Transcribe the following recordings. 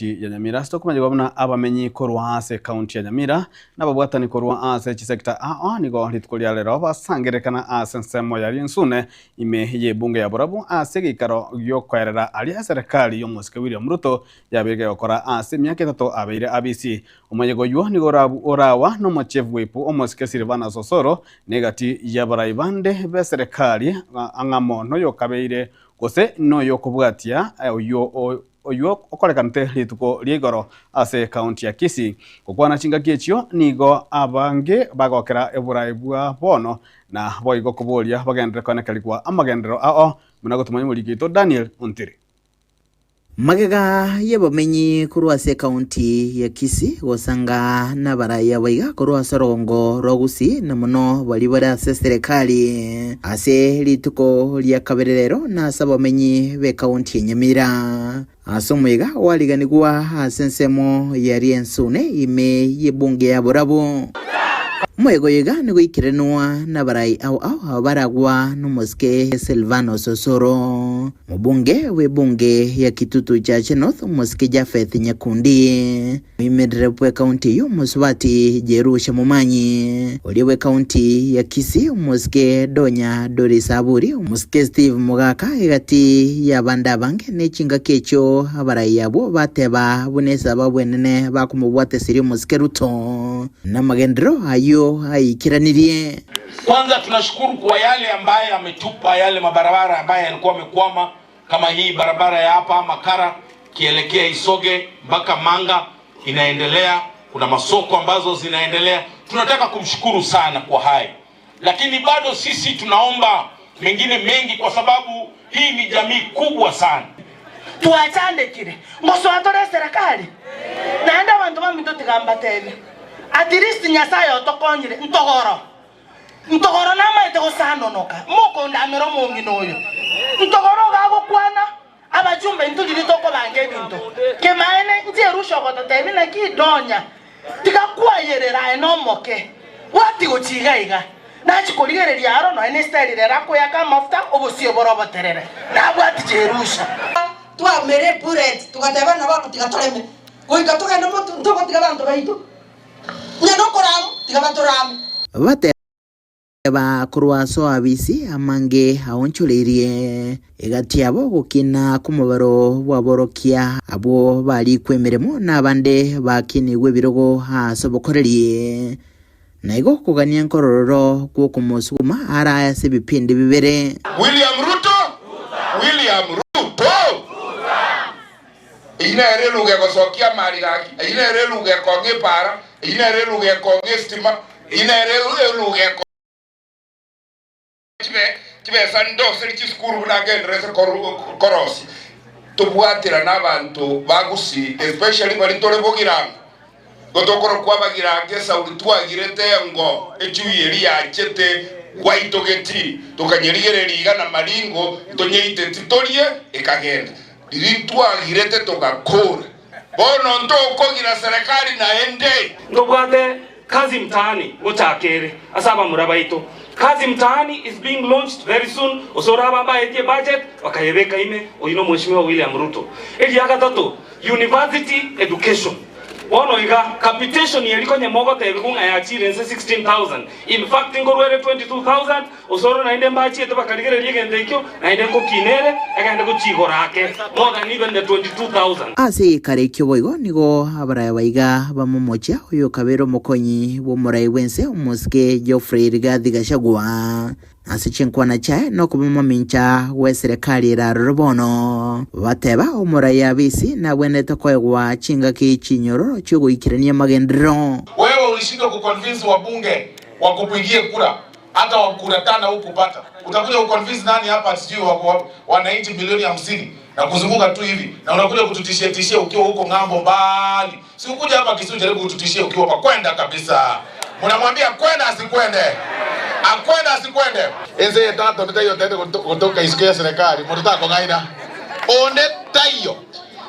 Ya Nyamira. Ase tokomanyigwa buna abamenyi korwa ase ekaunti ya Nyamira na ababwatani korwa ase chisecta ao nigo rituko ria rero basangererekana ase ensemo ya Riensune ime y'ebunge ya Borabu ase egeikaro giokoerera aria eserekari y'omosike William Ruto yabeire gegokora ase emiaka etato abeire abisi. Omoyega oywo nigo orawa nomochief whip omosike Silvanus Osoro na egati y'abarai bande b'eserekari ang'amo noyokabeire gose noyokobwatia oyio oyio okorekanete rituko ria igoro ase ekaunti ya Kisii. Gokwana chingaki echio nigo abange bagokera oborai bwa bono na boigo koboria bagenderere koenekerigwa amagenderero ao buna gotomanya omoriki oito Daniel Ontiri. Magega y'abamenyi korwa ase ekaunti ya Kisii gosanga nabarai abaiga korwa ase orogongo rwa Gusii na mono baria bare ase eserekari ase rituko ria kabere rero na ase abamenyi b'ekaunti ya Nyamira. Ase omoyega oariganigwa ase ensemo ya Riensune ime y'ebunge ya Borabu. Omoyega oyo iga nigo oikeranwa nabarai ao ao abaragwa nomosike Silvanus Osoro. Mobunge bw'ebunge ya Kitutu Chache North omosike Japheth Nyakundi. Omoimerere bw'ekaunti eyio omosubati Jerusha Momanyi, oria bw'ekaunti ya Kisii omosike Donya Doris Aburi, omosike Steve Mogaka egati y'abande abange ne chingaki echio abarai abwo bateba buna esababu enene bakomobwateseria omosike Ruto namagenderero ayio aikeranirie. Kwanza tunashukuru kwa yale ambaye ametupa yale mabarabara ambaye yalikuwa amekwama kama hii barabara ya hapa Makara kielekea Isoge mpaka Manga inaendelea, kuna masoko ambazo zinaendelea. Tunataka kumshukuru sana kwa hayo, lakini bado sisi tunaomba mengine mengi, kwa sababu hii ni jamii kubwa sana. Twachandekire, ngosoa tore eserekari? Naende abanto baminto tiga mbatebie, at least Nyasaye otokonyire, ntogoro. Ntogoro namaete gosanonoka, mokondamera omong'ina oyo. Ntogoro iga agokwana, Abachumba intwe riria tokobanga ebinto. Kemaene, inche Yerusha ogototebia naki nonya tiga kwayerera aye nomoke, gwati gochia iga iga. Nachia korigereria aro nonya nesitari rero akoyaka amafuta, obosio bore oboterere. Nabwati Jerusha. Twamera ebullet, togateba ng'a bono tiga toreme, goika togende motwe ntogotiga abanto baito, onye nokorama tiga batorame. Bateba korwa ase oabisi amange aonchoreirie egati yabo gokina kw'omobaro bw'aborokia abwo barikwe emeremo na abande bakinigwe ebirogo ase obokoreri. Na igo kogania nkorororo gw'okomosuguma arae ase ebipindi bibere. William Ruto, William Ruto. Eyio nere eluga egosokia amari gaki, eyio nere eluga ekong'a epaara, eyio nere eluga ekong'a esitima, eyio nere eluga ekong'a chibe chibesa ndoseri chisukuru buna ngenderese korosia. Tobwaterane abanto ba Gusii especially baria tore Bogirango, igo tokorokwa Abagirango esauri twagirete engo echui eria yachete gwaitogeti tokanyerigereria iga na maringo ntonyeiteti torie ekagenda. Riria twagirete togakora, bono ntokogira serikali naende. Ntobwate Kazi Mtaani gochaka ere ase abamura baito. Kazi Mtaani is being launched very soon, osore aba mbaetie budget bakayebeka ime, oyio nomweshimiwa William Ruto. Eria gatato, University education. Bono iga, capitation eri konye mogotebigwa ng'a yachire inse 16,000, in fact nkorwa ere 22,000, Osoro naende mbachiete bakarigereria egento ekio, naende ngokina ere, egende gochia igoro ake, more than even the 22,000. Ase egekaro ekio boigo nigo abaraya baiga bamomochia oyokabeire omokonyi bw'omorai bw'ense omosike Geoffrey Rigathi Gachagua. Ase chinkwana chiaye nokoba mamincha gw'eserekari ere aroro bono. Bateba omorai Abisi nabwenerete koegwa chingaki chinyororo chi'ogoikerania amagenderero. Wewe ulishindwa kuconvince wabunge wakupigie kura hata wa kura tano hukupata, utakuja kuconvince nani hapa? Sijui wako wananchi milioni hamsini na kuzunguka tu hivi, na unakuja kututishia tishia ukiwa huko ng'ambo mbali. Si ukuja hapa Kisumu jaribu kututishia ukiwa hapa, kwenda kabisa. Mnamwambia kwenda asikwende, akwenda asikwende. Ense etato onde taiyo otagete gotoka isiko ya serikali monto takong'aina onde taiyo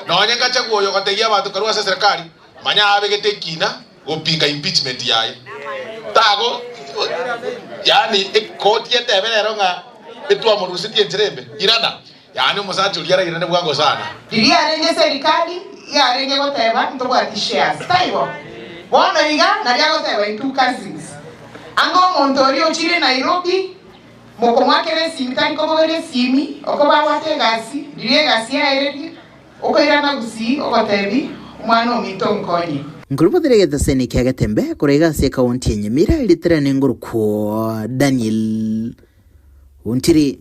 nonye ngachagua oyo ogotegia abanto karue ase serikali manya abegete ekina gopinga impeachment yaye tago yaani ekoti etebe rero ng'a etwamorusetie enchera embe irana yaani omosacha oria arairane bwango sana. Riria arenge serikali. Igarenge goteba ntobwati shares, taibo? Bono iga nario agoteba intwo cousins. Anga omonto oria ochire Nairobi, mokomoakera esimi tari kobogoria esimi, okoba abwate egasi, riria egasi yaererie, okoirana gusii ogotebi omwana ominto nkonye. Nkorobotera egetaseni kia Getembe korwa iga ase ekaunti ya Nyamira, ritere nengorokwo Daniel Ontiri.